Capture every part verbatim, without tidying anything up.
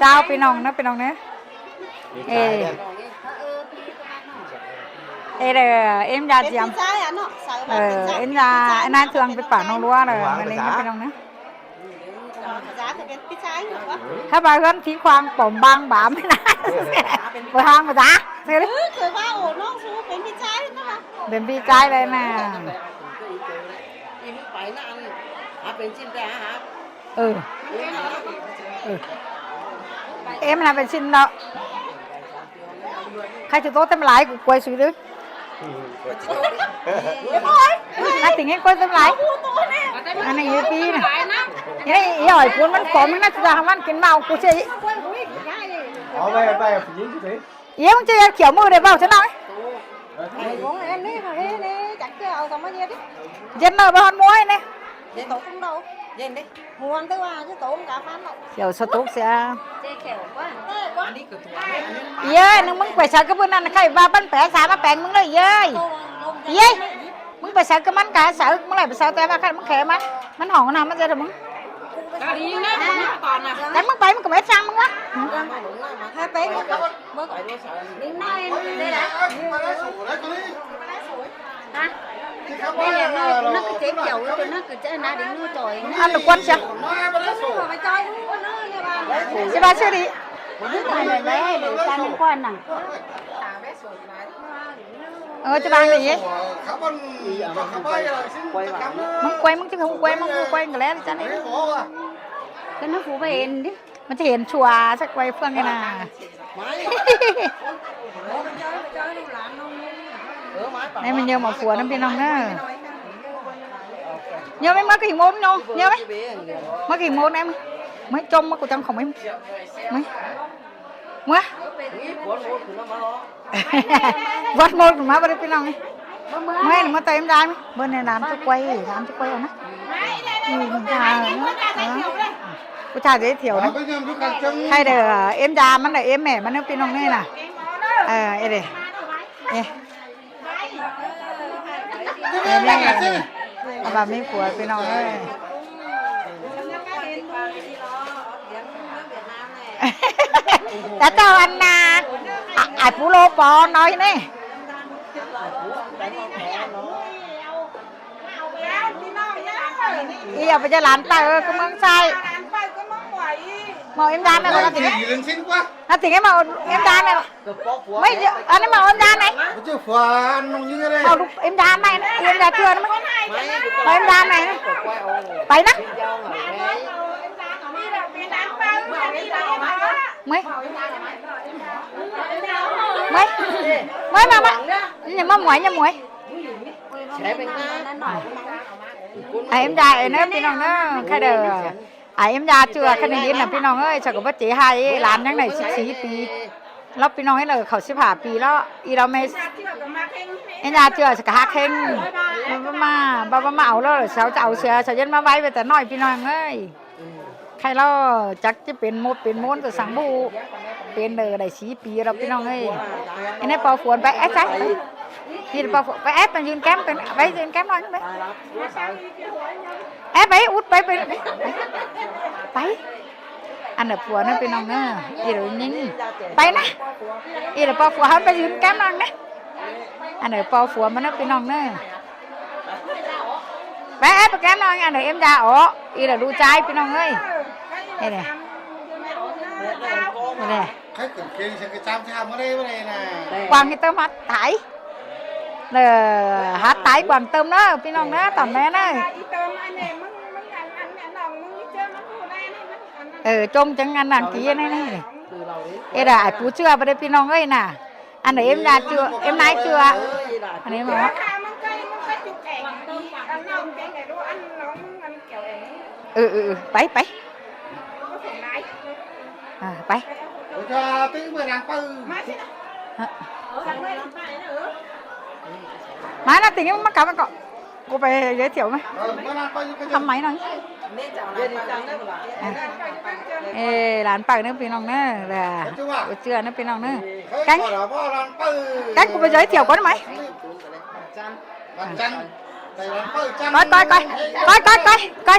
Chào pi nong ꞌnớ, pi nong ꞌnớ. Ê. Ê, đe, em da ꞌdệt. Ờ, em da, em ꞌnái thường pay pả ꞌnọng ꞌlúa đe, ꞌmá ꞌnị ꞌnớ pi nong ꞌnớ. Hák ꞌva ꞌhướn ꞌthí khoang pom bang bám ꞌnị ꞌnớ. Bơ hang bơ da. Pên ꞌpi ꞌchái đe ꞌnớ. Ừ. Ừ. Em ꞌnạ pên ꞌsịn đó. Khay ꞌchư tố ꞌtếng lai ꞌcọ quay sui đé. ꞌNạ tỉnh em quay ꞌtếng lai. Ăn ꞌnị ꞌpi ꞌnạ. ꞌNị ꞌi ỏi cuốn ꞌmắn cốm ꞌnị ꞌnạ, ꞌchư da ꞌmắn kin mau ꞌcọ ꞌchí. ꞌI ꞌmắn ꞌchí ꞌdệt khiẻo ꞌmự đảy ꞌvạu ꞌchư ꞌnọng. ꞌDệt ꞌnọ báu ꞌhọn ꞌmôi ꞌnị. Khiẻo sa tốc sia. ꞌI ơi, ꞌnưng ꞌmứng pay sáư cá bươn ꞌnặn khay ꞌva băn pé sa ꞌmá peng ꞌmứng ꞌlới ꞌi ơi. ꞌI ơi, ꞌmứng pay sáư cá ꞌmắn cá sáư ꞌmá ꞌlới pay sáư té ꞌva khay ꞌmắn khe ꞌmắn. ꞌMắn hỏng ꞌnạ ꞌmắn ꞌdệt hảư ꞌmứng. Chắc ꞌmắn pay ꞌmắn ꞌcọ mết sang ꞌmắn ꞌva. Ăn được quân chưa? Chứ ba chưa đi. Ăn được đấy, để ta liên quan nè. Ờ, chứ ba đi. ꞌMắn quay, ꞌmắn chứ không quay, ꞌmắn không quay, cái lẽ đi chăn đi. Cái nó phủ về đi. ꞌMắn ꞌchí hên chua, chắc quay phương ꞌnị ꞌnạ. ꞌNị ꞌmắn ꞌnhóm ꞌmá phua ꞌnặn pi nong ꞌnớ. ꞌNhóm ꞌmá ꞌmá ꞌcọ hinh môn ꞌnhóm, ꞌnhóm ꞌmá. ꞌMá ꞌcọ hinh môn ꞌnị ꞌmá. ꞌMá ꞌchôm ꞌmá ꞌcọ chắng khong ꞌmá. ꞌMá. ꞌMá. Vót môn ꞌmá báu đé pi nong ꞌnị. ꞌMá ꞌnị ꞌmá ꞌtoi em da ꞌmá. Bơ ꞌnị ꞌnặn ꞌchư quay, ꞌnặn ꞌchư quay ꞌnớ. Ừ, ꞌchư, ꞌchư giới thiệu ꞌnớ. Khay đe, em da ꞌmắn đe, em ꞌmẹ ꞌmắn ꞌnớ pi nong ꞌnị ꞌnạ. Ờ, ê đe. Ê. Ê, ꞌnị, ꞌnị. Au ba ꞌmí phua pi nong ơi. Ta ꞌchọ ăn ꞌnạ. À, ai pú lô pó nói ꞌnị. ꞌI ꞌva pay ꞌchớ lán pay ơ, cá ꞌmướng sai. ꞌMá au em da ꞌmẹ ꞌva, ꞌnạ tỉnh. ꞌNạ tỉnh em ꞌmá au em da ꞌmẹ ꞌva. ꞌMá, ăn ꞌmá au em da ꞌnị. ꞌMá au em da ꞌnị, em da ꞌchưa ꞌnị ꞌmá. ꞌMá au em da ꞌnị. Pay ꞌnạ. ꞌMá. ꞌMá. ꞌMá ꞌmá ꞌmá. ꞌNhá ꞌmá muối, ꞌnhá muối. À, em da ꞌnớ pi nong ꞌnớ, khay đe. À, em da ꞌchưa khay ꞌnị ꞌnị ꞌnạ pi nong ơi, ꞌchọ ꞌcọ báu ꞌchí hả, lán ꞌnhắng ꞌnị síp sí pi. Lỏ pi nong ꞌnị ꞌlạ khảu síp hả pi lỏ. ꞌI ꞌlạ ꞌmá. Em da ꞌchưa ꞌchọ ꞌcọ hák ꞌhêng. Báu ꞌmá, báu ꞌmá au lỏ, sau ꞌchọ au sia, sau ꞌdệt ꞌmá ꞌvạy ꞌvạy ta ꞌnọi pi nong ơi. Khay lỏ chắc ꞌchí pên ꞌmột pên ꞌmôn ta săng ꞌhụ. Pên đe đảy sí pi lỏ pi nong ơi. Ê, ꞌnị pau phuôn pay, ê, ꞌchái. ꞌNị pau phuôn pay, ê, pay dứn kem, pay, pay dứn kem ꞌnọi, pay. Ê, pay, út pay, pay, pay. Pay. Ăn đe phuôn ꞌnớ pi nong ꞌnớ. ꞌI ꞌlạ ꞌnhính. Pay ꞌnạ. ꞌI ꞌlạ pau phuôn hả, pay dứn kem ꞌnọi ꞌnớ. Ăn đe pau phuôn ꞌmá ꞌnớ pi nong ꞌnớ. Pay, ê, pay kem ꞌnọi, ăn đe em da ó. ꞌI ꞌlạ ꞌlụk ꞌchái pi nong ơi. Ê đe. Ê đe. Quảng ꞌnị tơm hả tải. Đe, hả tải Quảng tơm ꞌnớ, pi nong ꞌnớ, tỏm ꞌnị ꞌnớ. Ờ, ꞌchôm chắng ăn đăng ký ꞌnị ꞌnị. Ê đe, ai pú ꞌchưa báu đé pi nong ơi ꞌnạ. Ăn đe em da ꞌchưa, em ꞌnái ꞌchưa. Ăn đe ꞌmá. Ừ, ừ, ừ, pay, pay. À, pay. Hả? ꞌMá ꞌnạ tỉnh em ꞌmá cắm ꞌcọ. Cô phải giới thiệu ꞌmá. Thăm máy nói. À. Ê, lán pay ꞌnớ pi nong ꞌnớ. Đe. Báu ꞌchưa ꞌnớ pi nong ꞌnớ. Cánh. Cánh cô phải giới thiệu con mày. Coi, coi, coi. Coi, coi, coi, coi.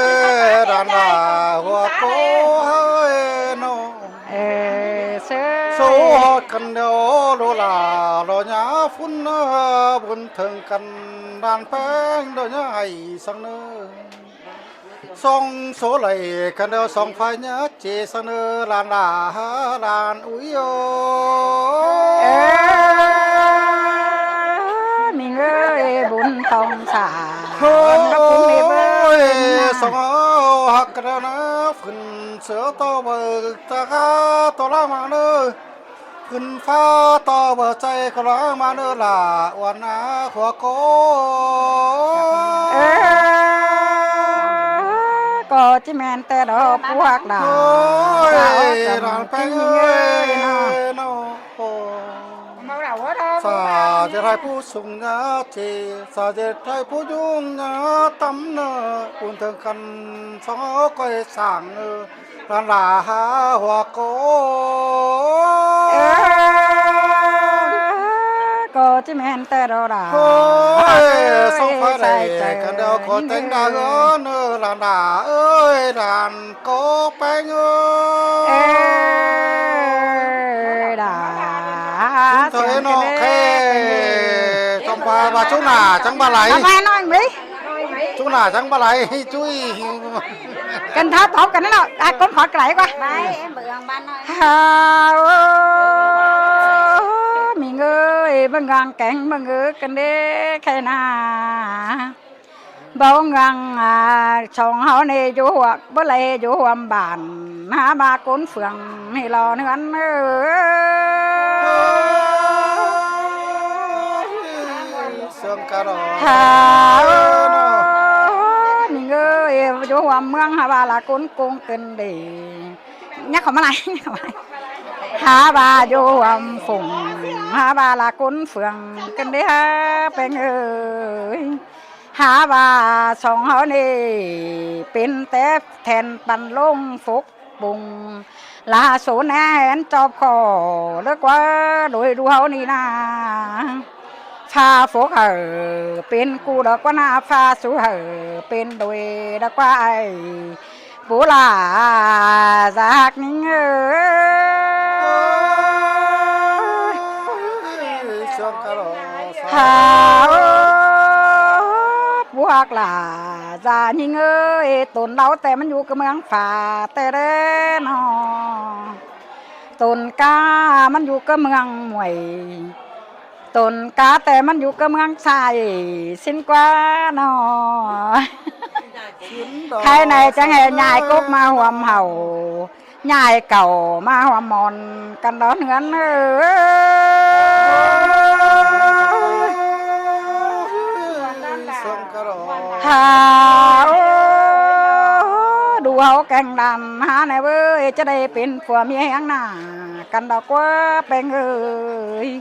ơi, đàn bà hoa cô hơi nô. Ê, sớ. Số hót căn đeo lô là lô nhá phun nơ, buôn thường căn đàn pheng đô nhá hay sang nơ. Song số lầy căn đeo song phái nhá, chế sang nơ làn đà ha làn úi ô. Ê, mi ơi, bún tòng xả. Ôi, song hắc căn đeo nơ, phun sớ to bờ ta ga to la mà nơ. Khửn pha to bơ ꞌchái ꞌcọ ꞌláng ꞌmá ꞌnớ lả uôn ꞌná khua cô. Ơ, ꞌcọ ꞌchí ꞌmen ꞌtẹ đó ꞌpú ꞌhặc lả. Ôi, lả ꞌpéng ơi, ơi, nó. Nó. Sa ꞌdệt ꞌhại ꞌpú sung ꞌná ꞌchí, sa ꞌdệt ꞌhại ꞌpú dung ꞌná tắm ꞌnớ, ún thơng căn song ꞌcói sảng ơ. Lăn lả hả hua cô. Ơ, ꞌcọ ꞌchí ꞌmen ꞌtẹ đó đà. Ôi, song phái đảy căn đeo ꞌcọ téng đà ꞌhứa ꞌnớ lăn đà ơi, lăn cô ꞌpéng ơi. Ơ, đà. Chúng tôi nó khê, trong ba ba chúng nà, chẳng ba lấy. Ba ba nói mấy. Chúng nà, chẳng ba lấy, chú ý. Căn tháo tóm căn đó, à, con khỏi cái này qua. Bái, em bự bằng ban thôi. Hao, mi ơi, bưng gang kén, bưng ư, căn đế khe na. Bao ngang, à, song ꞌháu ꞌnị dú huôm, báu lay dú huôm bản, hả ba cốn phường ꞌnị lo ꞌnưn ơ. Sương cá đỏ. Hả, mi ơi, dú huôm ꞌmướng hả ba là cốn cung căn đế. Nhắc khỏi ꞌmá lai, nhắc khỏi ꞌmá lai. Hả ba dú huôm phùng, hả ba là cốn phường căn đế hả ꞌpéng ơi. Hả ba song ꞌháu ꞌnị pên té then păn ꞌlống phốc bung. ꞌLa sổ ꞌné hên ꞌchọ khổ ꞌlới ꞌquá đuổi đu hảư ꞌnị ꞌna. Pha phốc hảư pên ꞌcụ đa ꞌquá ꞌna, pha sú hảư pên đuổi đa ꞌquá ai. Pú ꞌlạ ꞌdạk ꞌnhính ơi. Hảư, pú ꞌhặc ꞌlạ ꞌdạk ꞌnhính ơi, tổn đaư ꞌtẹ ꞌmắn dú cá ꞌmướng pha ꞌtẹ ꞌlới ꞌnọ. Tổn cá ꞌmắn dú cá ꞌmướng muối. Tổn cá ꞌtẹ ꞌmắn dú cá ꞌmướng sai sính ꞌquá ꞌnọ. Khay ꞌnị chắng hê ꞌnhại cốc ꞌmá ꞌhuôm hảư, ꞌnhại cảu ꞌmá ꞌhuôm mon căn đón ꞌhướn ơi. Hảư, đu hảư kéng đan hả ꞌnị ꞌvới, ꞌchớ đảy pên phua ꞌmía ꞌhéng ꞌna căn đaư ꞌquá ꞌpéng ơi.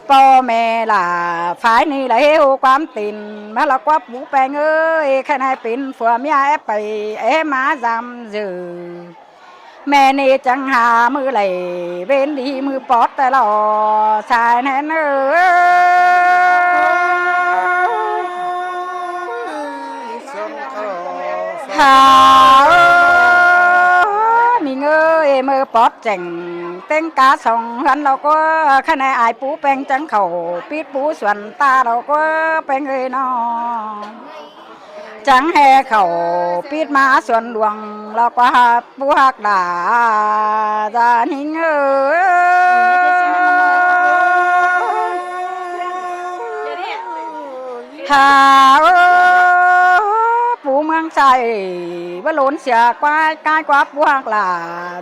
ꞌPo ꞌme ꞌlạ phái ꞌnị ꞌlạ ꞌhế ꞌhụ ꞌquám tin ꞌmá ꞌlạ ꞌquá pú ꞌpéng ơi, khay ꞌnị pên phua ꞌmía é pay é ꞌmá dăm dư. ꞌMẹ ꞌnị chắng hả ꞌmự đảy ꞌvến đi ꞌmự pót ꞌtẹ lo sai ꞌnén ơi. Hảư, ꞌmí ꞌngới ꞌmự pót chẻng ꞌtếng cá song ꞌhướn lo ꞌquá, khay ꞌnị ai pú ꞌpéng chắng khảu pít pú suôn ta lo ꞌquá ꞌpéng ơi ꞌnọ. Chắng hê khảu pít ꞌmá suôn luông lo ꞌquá pú ꞌhặc ꞌlạ ꞌdạk ꞌnhính ơi. Hảư, pú ꞌmướng sai báu lốn sia ꞌquá, ꞌcái ꞌquá pú ꞌhặc ꞌlạ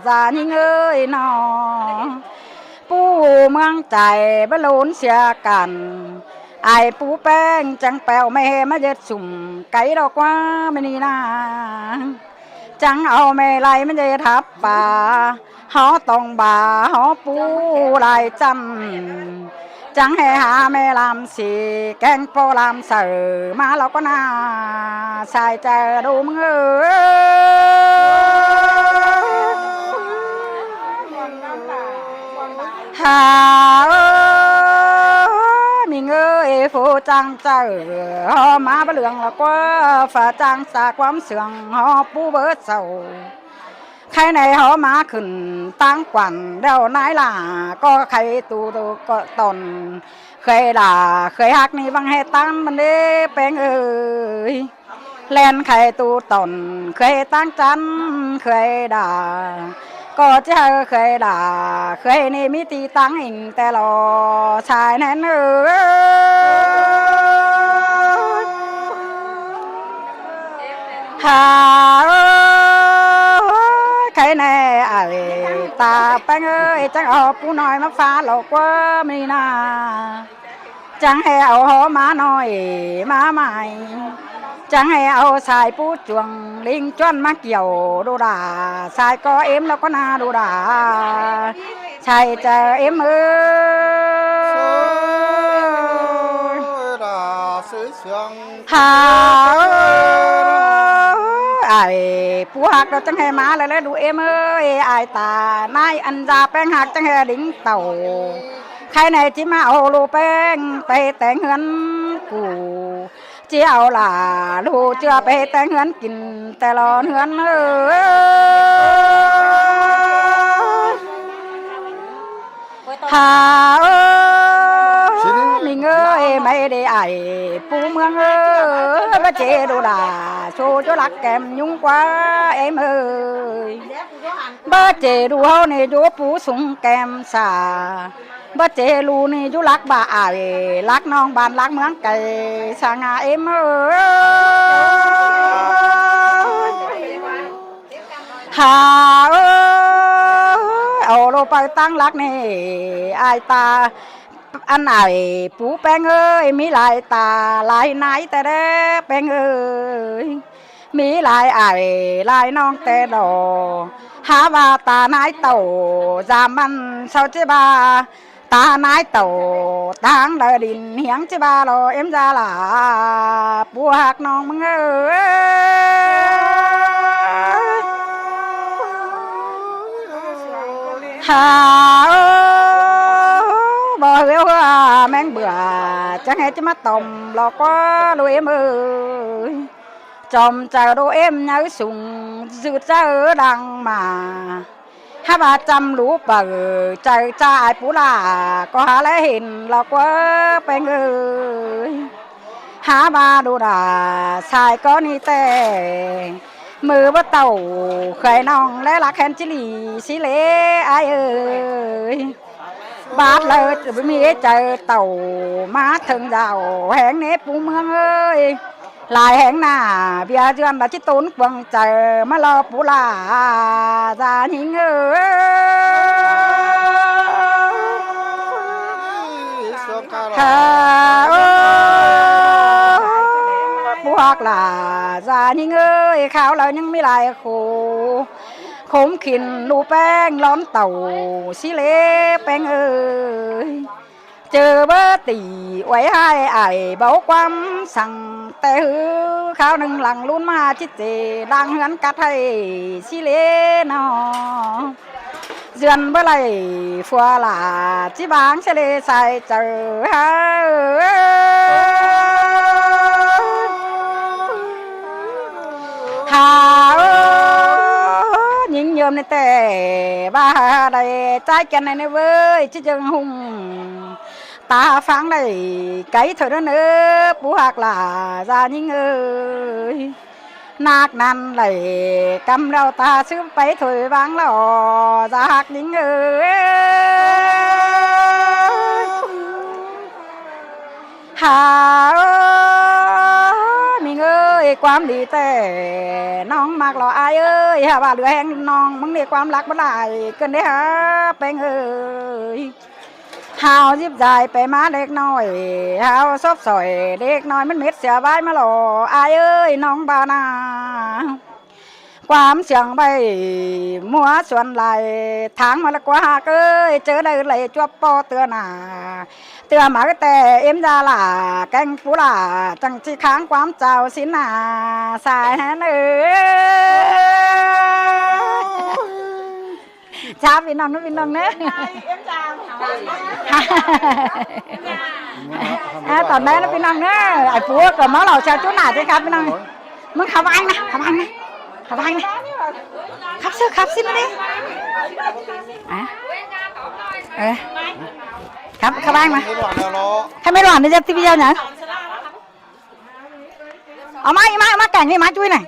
ꞌdạk ꞌnhính ơi ꞌnọ. Pú ꞌmướng sai báu lốn sia căn, ai pú ꞌpéng chắng pẻo ꞌme ꞌmá ꞌdệt sum cáy lo ꞌquá ꞌmí ꞌnị ꞌna. Chắng au ꞌme lai ꞌmá ꞌdệt hắp pa, hảư tong ba hảư pú lai ꞌchăm. Chắng hê hả ꞌme ꞌlam si kéng ꞌpo ꞌlam saư ꞌmá lo ꞌquá ꞌna sai chaư đu ꞌmướng ơi. Hảư, ꞌmí ꞌngới phủ ꞌchang chaư, hảư ꞌmá báu lương lo ꞌquá phủ ꞌchang sa ꞌquám sương hảư pú báu sau. Khay ꞌnị hảư ꞌmá khửn ꞌtáng quản đeo nái ꞌlạ, ꞌcọ khay tu, tu ꞌcọ tỏn khơi đa khơi ꞌhặc ꞌnị ꞌvăng ꞌhế ꞌtáng ꞌmắn đé ꞌpéng ơi. ꞌLen khay tu tỏn khơi ꞌtáng chăn khơi đa, ꞌcọ ꞌchí hảư khơi đa khơi ꞌnị ꞌmí ti ꞌtáng inh ꞌtẹ lo sai ꞌnén ơi. Hảư, khay ꞌnị ai ta ꞌpéng ơi, chắng au pú ꞌnọi ꞌmá pha lo ꞌquá ꞌmí ꞌna. Chắng hê au hảư ꞌmá ꞌnọi ꞌmá mai. Chắng hê au sai pú chuông ꞌlính ꞌchuôn ꞌmá kiẻo đu đa sai ꞌcọ ꞌếm lo ꞌquá ꞌna đu đa sai chaư ꞌếm ơi. Hảư, ai pú ꞌhặc lo chắng hê ꞌmá ꞌlới ꞌlới đu ꞌếm ơi, ai ta nái ăn da ꞌpéng ꞌhặc chắng hê đính tảu. Khay ꞌnị ꞌchí ꞌmá au ꞌlụk ꞌpéng pay téng ꞌhướn củ, ꞌchí au ꞌlạ ꞌlụk ꞌchưa pay téng ꞌhướn kin ꞌtẹ lo ꞌhướn ơi. Hảư, ꞌmí ꞌngới ꞌmạy đé ai pú ꞌmướng ơi, báu ꞌchí đu đa sô ꞌchọ lắc kem ꞌnhúng ꞌquá ꞌếm ơi. Báu ꞌchí đu hảư ꞌnị dú pú sung kem sa. Báu ꞌchí đu ꞌnị dú lắc ba ai lắc ꞌnọng bản lắc ꞌmướng cay sa ngà ꞌếm ơi. Hảư, au ꞌlụk pay ꞌtáng lắc ꞌnị ai ta ăn ai pú ꞌpéng ơi, ꞌmí lai ta lai nái ꞌtẹ đé ꞌpéng ơi. ꞌMí lai ai lai ꞌnọng ꞌtẹ lo. Hák ꞌva ta nái tảu dam ꞌmắn sau ꞌchí ba ta nái tảu táng đaư đin hiếng ꞌchí ba lo ꞌếm da ꞌlạ pú ꞌhặc ꞌnọng ꞌmướng ơi. Hả ơ, báu hứa hứa ꞌmeng bưởi, chắng hé ꞌchí ꞌmá tỏm lo ꞌquá ꞌlụk ꞌếm ơi. Chom chaư đô ꞌếm nháư sung, dự chaư đang ꞌmá. Hả ꞌva chăm lú pau, chaư ꞌchạ ải pú ꞌla, ꞌcọ hả ꞌlé hên lo ꞌquá ꞌpéng ơi. Hả ꞌva đu đa, sai ꞌcọ ꞌnị ꞌtẹ. ꞌMự báu tảu, khơi ꞌnọng ꞌlé lắc hên ꞌchí ꞌlị, sí lế ải ơi. Bát ꞌlạ ꞌmí chaư tảu ꞌmá thơng dảo, héng ꞌnê pú ꞌmướng ơi. Lai héng ꞌna, ꞌviạk ꞌdọn ꞌva ꞌchí tốn cuông chaư ꞌmá lo pú ꞌla, da ꞌnhính ơi. Hả ơ, pú ꞌhặc ꞌla, da ꞌnhính ơi, kháo ꞌlạ ꞌnhính ꞌmí lai khổ. Khốm khỉn ꞌlụk ꞌpéng lón tảu, sí lế ꞌpéng ơi. ꞌChớ báu tỉ uối ꞌhại ải báu ꞌquám săng, ꞌtẹ ꞌhứ kháo ꞌnưng lăng ꞌlún ꞌmá ꞌchí ꞌchê đang ꞌhướn cắt ꞌhại sí lế ꞌnọ. ꞌDượn báu đảy phua ꞌla, ꞌchí báng ꞌchí lế sai chaư hả. Hả ơ, ꞌnhính ꞌnhớm ꞌnị ꞌtẹ, ꞌva hả đảy ꞌchái kiên ꞌnị ꞌnị ꞌvới, ꞌchí ꞌchương ꞌhung. Ta phắng đảy cáy thôi ꞌnớ, pú ꞌhặc ꞌla, da ꞌnhính ơi. Nắc ꞌnặn đảy ꞌcắm ꞌlẹo ta ꞌsứ pay thôi ꞌváng ꞌlẹo, da ꞌhặc ꞌnhính ơi. Hả ơ, ꞌnhính ơi, ꞌquám đi ꞌtẹ ꞌnọng ꞌmặc lo ải ơi, hả ꞌva ꞌlứa héng ꞌnọng ꞌmứng ꞌnị ꞌquám lắc báu lai ꞌcợn đé hả ꞌpéng ơi. Hảu díp dai pay ꞌmá đếc ꞌnọi, hảu sốp sỏi đếc ꞌnọi ꞌmắn mết sia ꞌvái ꞌmá lo ải ơi ꞌnọng ꞌva ꞌna. ꞌQuám siêng ꞌvạy ꞌmúa suôn lai tháng ꞌmá ꞌlạ ꞌquá ꞌhặc ơi, ꞌchớ đảy lai chuốp ꞌpo ꞌtưa ꞌna. ꞌTưa máư ꞌtẹ ꞌếm da ꞌla, kéng pú ꞌla, chắng ꞌchí kháng ꞌquám chao sín ꞌna, sai hén ơi. Chắp ꞌpi ꞌnọng ꞌnớ, ꞌpi ꞌnọng ꞌnớ. À, tỏn đé ꞌnớ ꞌpi ꞌnọng ꞌnớ. Ải pú ꞌcọ ꞌmá lo chao ꞌchú ꞌna ꞌchí khắp ꞌpi ꞌnọng. ꞌMứng khắp ꞌváng ꞌna, khắp ꞌváng ꞌna. Khắp ꞌváng ꞌna. Khắp ꞌsứ, khắp ꞌsứ ꞌnớ đi. À. Ờ. Khắp, khắp ꞌváng ꞌna. Hả ꞌmí ꞌlọn đi dắt ti ꞌvi đê ô nhá. Au ꞌmá, ꞌmá, ꞌmá kéng ꞌnị ꞌmá ꞌchúi ꞌnị.